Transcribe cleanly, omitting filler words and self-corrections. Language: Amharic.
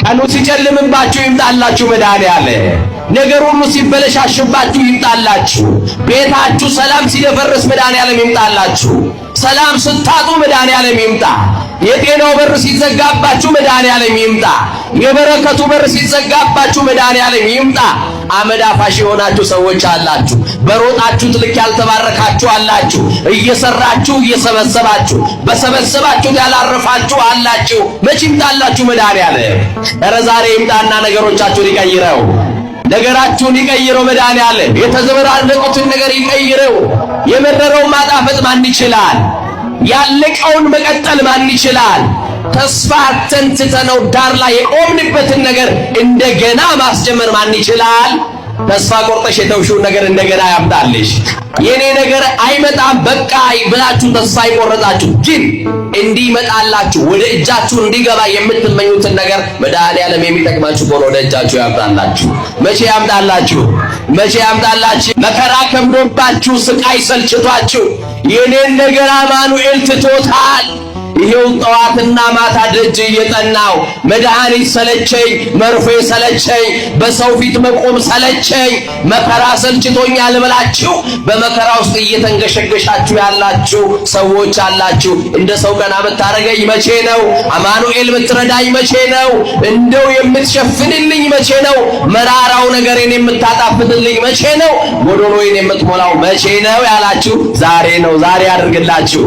ቀኑ ሲጨልምባችሁ ይምጣላችሁ መድኃኔዓለም። ነገር ሁሉ ሲበለሻሽባችሁ ይምጣላችሁ። ቤታችሁ ሰላም ሲደፈርስ መድኃኔዓለም ይምጣላችሁ። ሰላም ስታጡ መድኃኔዓለም ይምጣ። የጤናው በር ሲዘጋባችሁ መድኃኔዓለም ይምጣ። የበረከቱ በር ሲዘጋባችሁ መድኃኔዓለም ይምጣ። አመድ አፋሽ የሆናችሁ ሰዎች አላችሁ። በሮጣችሁት ልክ ያልተባረካችሁ አላችሁ። እየሰራችሁ እየሰበሰባችሁ በሰበሰባችሁት ያላረፋችሁ አላችሁ። መቼ ይምጣላችሁ መድኃኔዓለም? ኧረ ዛሬ ይምጣና ነገሮቻችሁን ይቀይረው። ነገራችሁን ይቀይረው መድኃኔዓለም። የተዘበራረቁትን ነገር ይቀይረው። የመረረውን ማጣፈጥ ማን ይችላል? ያለቀውን መቀጠል ማን ይችላል? ተስፋ ተንትተነው ዳር ላይ የቆምንበትን ነገር እንደገና ማስጀመር ማን ይችላል? ተስፋ ቆርጠሽ የተውሽውን ነገር እንደገና ያምጣልሽ። የኔ ነገር አይመጣም በቃ ብላችሁ ተስፋ ይቆረጣችሁ፣ ግን እንዲመጣላችሁ ወደ እጃችሁ እንዲገባ የምትመኙትን ነገር መድኃኔዓለም የሚጠቅማችሁ ከሆነ ወደ እጃችሁ ያምጣላችሁ። መቼ ያምጣላችሁ? መቼ ያምጣላችሁ? መከራ ከብዶባችሁ፣ ስቃይ ሰልችቷችሁ የኔን ነገር አማኑኤል ትቶታል፣ ይሄው ጠዋትና ማታ ደጅ እየጠናው መድኃኒት ሰለቸኝ፣ መርፌ ሰለቸኝ፣ በሰው ፊት መቆም ሰለቸኝ፣ መከራ ሰልችቶኛል ብላችሁ በመከራ ውስጥ እየተንገሸገሻችሁ ያላችሁ ሰዎች አላችሁ። እንደ ሰው ቀና የምታረገኝ መቼ ነው? አማኑኤል የምትረዳኝ መቼ ነው? እንደው የምትሸፍንልኝ መቼ ነው? መራራው ነገሬን የምታጣፍጥልኝ መቼ ነው? ጎዶሎዬን የምትሞላው መቼ ነው ያላችሁ ዛሬ ነው። ዛሬ ያድርግላችሁ።